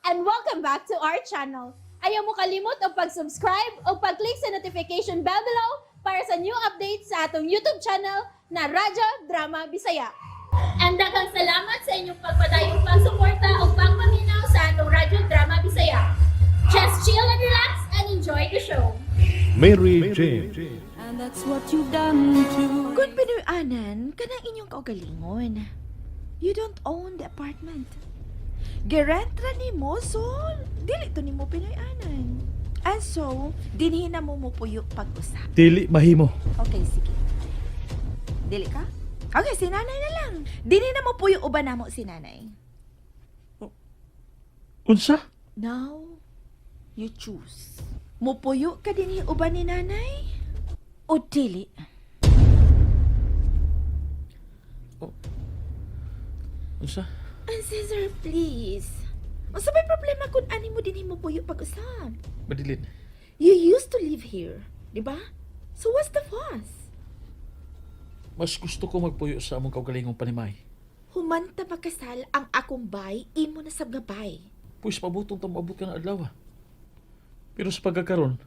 And welcome back to our channel. Ayaw mo kalimot og pag-subscribe o pag-click sa notification bell below para sa new updates sa atong YouTube channel na Radyo Drama Bisaya. And daghang salamat sa inyong pagpadayong pagsuporta o pagpaminaw sa atong Radyo Drama Bisaya. Just chill and relax and enjoy the show. Mary Jane. And that's what you've done to Kung Pinoy-anan, kanang inyong kaugalingon. You don't own the apartment. Girent ra nimo, so dili to nimo Pinoy-anan. And so, dinhi na mo mupuyo pag-usap. Dili mahimo. Okay, sige. Dili ka? Okay, si nanay na lang. Dinhi na mo puyo uban namo si nanay. Unsa? Now, you choose. Mupuyo ka dinhi uban ni nanay? O dili? Unsa? And Cesar, please. Unsa may problema kung ani mo dinhi mo puyo pag-usap? Madeline. You used to live here, di ba? So what's the fuss? Mas gusto ko magpuyo sa among kaugalingong panimay. Humanta makasal ang akong bay, imo na sab nga bay. Puis pabutong ta moabot ka na adlaw. Pero sa pagkakaron,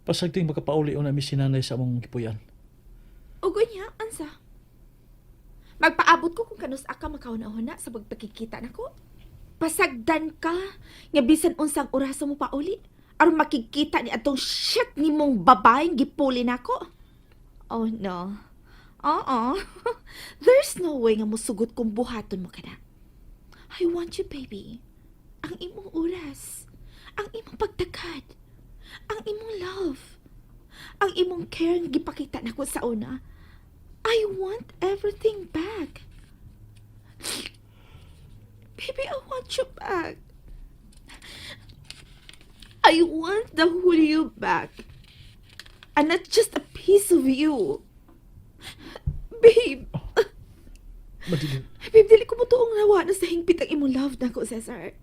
pasagting makapauli o nami si nanay sa among gipuyan. Ug unya, ansa? Magpaabot ko kung kanus ka makahuna-huna sa pagpakikita nako. Pasagdan ka nga bisan unsang orasa mo pauli aron makikita ni atong shit nimong babaeng gipuli nako. Oh no. Oo. There's no way nga musugot kung buhaton mo kana. I want you, baby. Ang imong oras. Ang imong pagtakad. Ang imong love. Ang imong care nga gipakita nako sa una. I want everything back. Baby, I want you back. I want the whole you back. And not just a piece of you. Babe, Madeline, babe, dili ko motuong nawa na sa hingpit ang imong love nako, Cesar.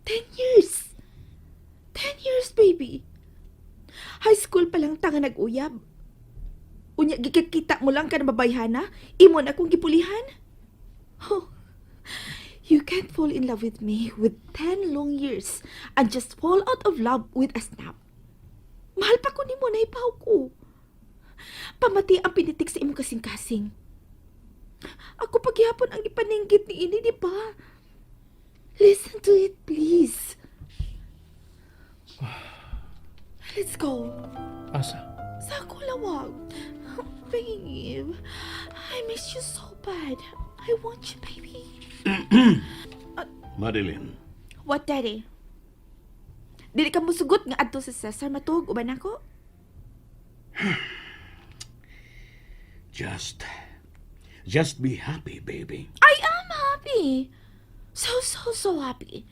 10 years. 10 years, baby. High school pa lang ta nga nag-uyab. Unya, gikita mo lang ka na babayhana, imo na akong gipulihan. Oh, you can't fall in love with me with 10 long years and just fall out of love with a snap. Mahal pa ko nimo, nahibaw ko. Pamati ang pinitik sa imong kasing-kasing. Ako paghihapon ang ipaninggit ni ini, di ba? Listen to it, please. Let's go. Asa? Sa ako lawag. Babe, I miss you so bad. I want you, baby. Madeline, What, Daddy? Dili ka musugot nga adto sa Cesar matuog uban ako? just be happy, baby. I am happy. So, so, so happy.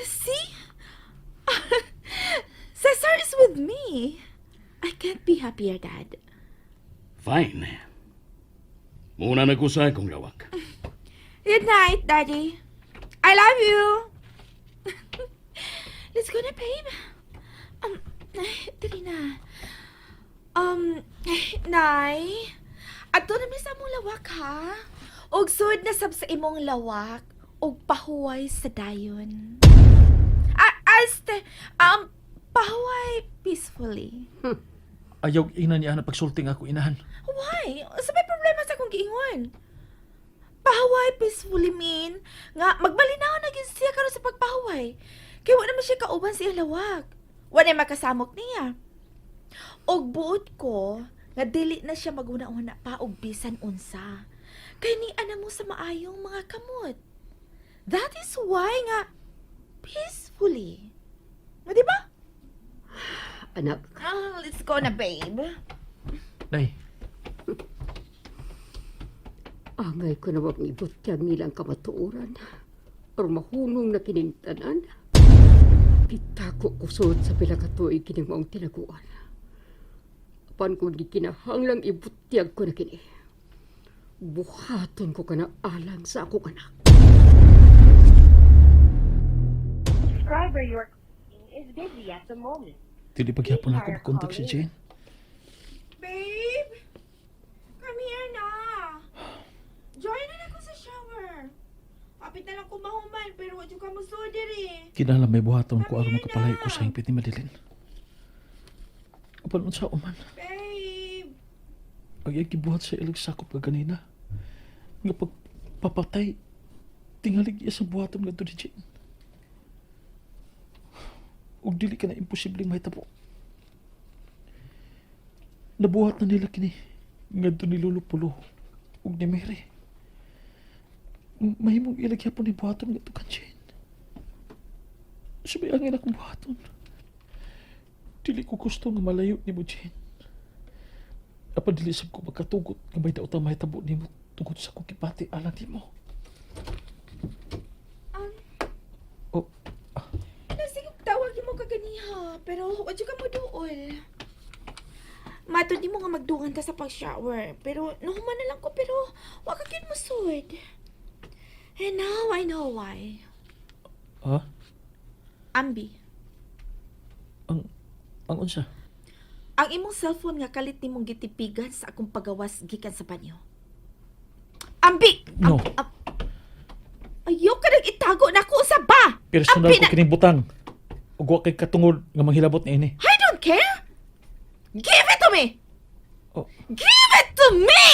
See? Cesar is with me. I can't be happier, Dad. Fine. Muna na ko sa akong lawak. Good night, Daddy. I love you. Let's go na, babe. Dali na. Nay, adto na mi sa among lawak, ha? Og sud na sab sa imong lawak, og pahuway sa dayon. Ah, aste, pahuway peacefully. Ayaw ina niya na pagsulting ako inahan. Why? Sa may problema sa akong giingon? Pahuway peacefully mean nga magmalinaw na gyud siya karon sa pagpahuway. Kay wa naman siya kauban sa iyang lawak. Wa na makasamok niya. Og buot ko nga dili na siya maguna-una pa og bisan unsa. Kay ni ana mo sa maayong mga kamot. That is why nga peacefully. Nga di ba? Anak, Ah, let's go na, babe. Nay, angay ko na wag ibutyag nilang kamatuoran. Or mahunong na kining tanan. Kitako kusod sa pila ka tuig kining maong tinaguan. Apan kung gikinahanglang ibutyag ko na kini. Buhaton ko kana alang sa akong anak. Subscriber you are calling is busy at the moment. Dili paghapon ako mag-contact si Jane. Babe! Come here na! Join na ako sa shower. Apit Dapit na lang ko mahuman pero wa jud ka mo diri. Kinahanglan may buhaton ko aron makapalayo ko sa hingpit ni Madeline. Apan unsa man, Babe. ang iyang gibuhat sa ilang sakop kaganina. Nga pagpapatay, tingalig iya sa buhaton ngadto ni Jane. Ug dili ka na imposibleng mahitabo. Nabuhat na nila kini ngadto ni Lolo Pulo ug ni Mary. Mahimong ilagyapon ni buhaton ngadto kan Jane. Subayangin akong buhaton. Dili ko gusto nga malayo nimo, Jane. Apan dili sab ko magkatugot nga may daotang mahitabo nimo tungod sa akong gibati alang nimo. Ang Oh, Nasigog tawag mo kaganiha, pero wa jud ka mo duol. Matod nimo nga magdugan ta sa pag-shower, pero nahuman na lang ko pero wa ka gyud mosud. And now I know why. ha? Ambi, Ang ang unsa? ang imong cellphone nga kalit nimong gitipigan sa akong pagawas gikan sa banyo. Ambi! No. Ayaw ka nang itago na ako sa ba! Personal Ambi ko na- kining butang. Ug wa kay katungod nga manghilabot niini. I don't care! Give it to me! Oh. Give it to me!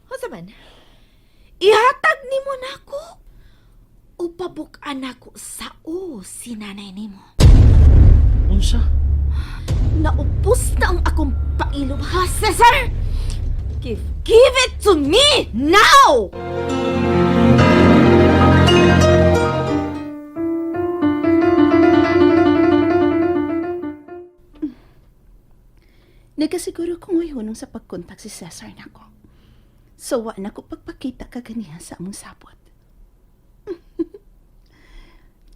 Unsa man? Ihatag nimo nako o pabuk-an nako sa o si nanay nimo. Unsa? Naupos na ang akong pailom ha, Cesar! Give it to me now! Nagasiguro ko ngayon sa pagkontak si Cesar nako. So, wa na ko pagpakita kaganiha sa among sabot.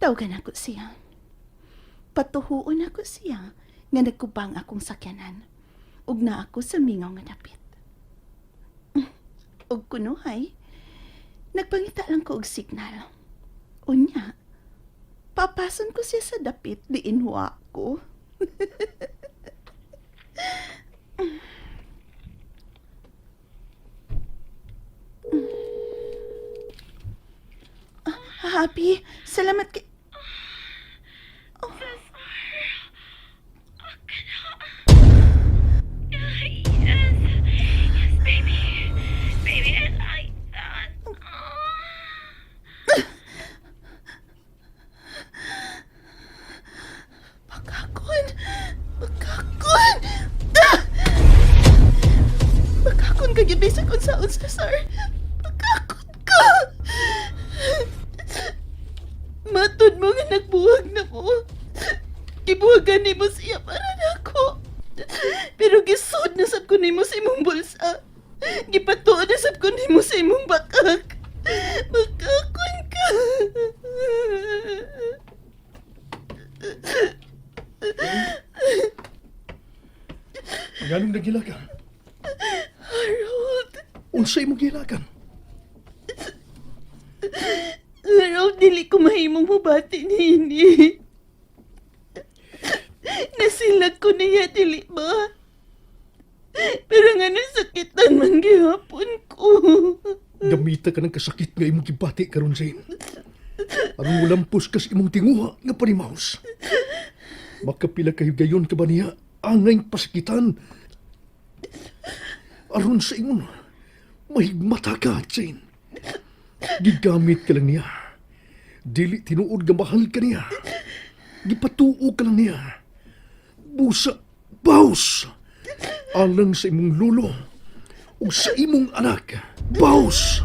Tawagan ako siya. Patuhuon ako siya nga nagkubang akong sakyanan. Ug na ako sa mingaw nga dapit. Ug kunuhay, nagpangita lang ko og signal. Unya, papason ko siya sa dapit diin wa ko. Happy, salamat kay... Yes, baby. Baby, I like that. Bakakon! Bakakon! Ah! Bakakon ka gyud bisag unsaon, Cesar. Bakakon ka! Matod mo nga nagbuwag na ko. Gibuwagan nimo siya para nako. Pero gisod na sab ko nimo sa imong bulsa. Gipatuo na sab ko nimo sa imong bakak. Bakakon ka! Nganong nagilakan? Harold! Unsay imong gilakan? Harold, dili ko mahimong mabati niini. Nasilag ko niya, dili ba? Pero nga nasakitan man gihapon ko. Gamita ka ng kasakit nga imong gibati karon Jane. Aron mulampos ka sa imong tinguha nga panimaus. Makapila kayo gayon ka ba niya angay pasakitan? Aron sa ingon, mahigmata ka, Jane. Gigamit ka lang niya. Dili tinuod nga mahal ka niya. Gipatuo ka lang niya. Busa, baus! Alang sa imong lulo ug sa imong anak, baus!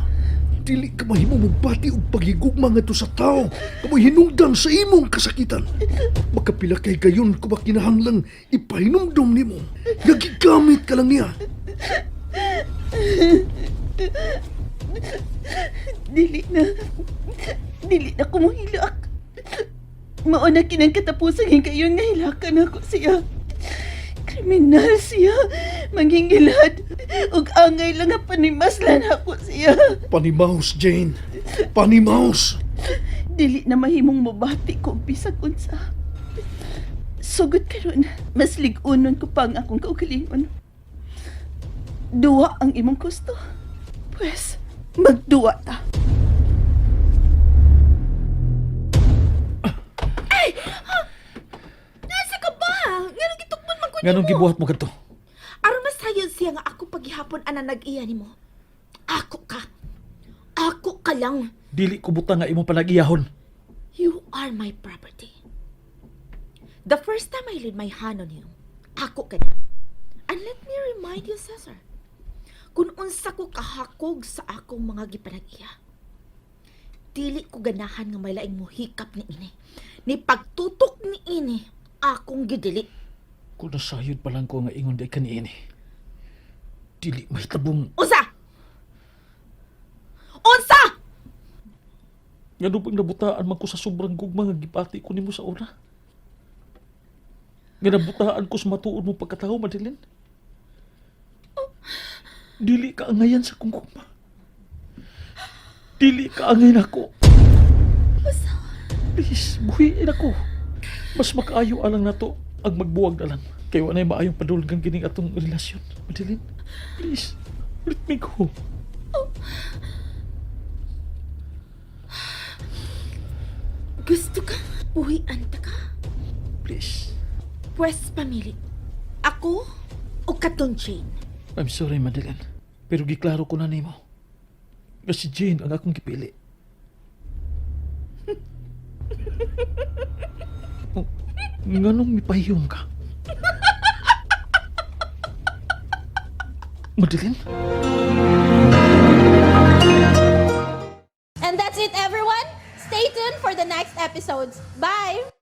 Dili ka mahimo mobati og paghigugma ngadto sa tawo kamoy hinungdan sa imong kasakitan. Makapila kay gayon ko ba kinahanglang ipahinumdom nimo nga gigamit ka lang niya. Dili na. Dili na ko mohilak. Mao na kinang katapusan kayon nga hilakan ako siya. Kriminal siya. Manghingilad. Ug angay lang nga panimaslan ako siya. Panimaus, Jane. Panimaus. Dili na mahimong mabati ko og bisag unsa. Sugod karon, mas lig-unon ko pa ang akong kaugalingon. Duwa ang imong gusto. Pwes, Magduwa ta. Nasa ka ba? Nganong gitukmon man ko Nganong nimo? gibuhat mo kadto? Aron masayod siya nga ako paghihapon ana nag-iya nimo. Ako ka. Ako ka lang. Dili ko buta nga imong palagiyahon. You are my property. The first time I laid my hand on you, ako ka na. And let me remind you, Cesar, kung unsa ko kahakog sa akong mga gipanag-iya, dili ko ganahan nga may laing muhikap ni ini. Ni pagtutok ni ini, akong gidili. Kung nasayod pa lang ko nga ingon di ka niini. Dili mahitabong Unsa? Unsa? Ngano bang nabutaan man ko sa sobrang gugma nga gipati ko nimo sa una? Nga nabutaan ko sa matuod mo pagkatao, Madeline? Dili ka angayan sa kong gugma. Dili ka angay nako. Please, buhiin ako. Mas makaayo alang nato ang magbuwag na lang. Kay wa na'y maayong padulgan kining atong relasyon. Madeline, please, let me go. Gusto ka? Buhian ta ka? Please. Pwes pamili. Ako o katong Jane? I'm sorry, Madeline. Pero giklaro ko na nimo. Nga si Jane ang akong gipili. Oh, nganong mipahiyom ka? Madeline? And that's it, everyone. Stay tuned for the next episodes. Bye!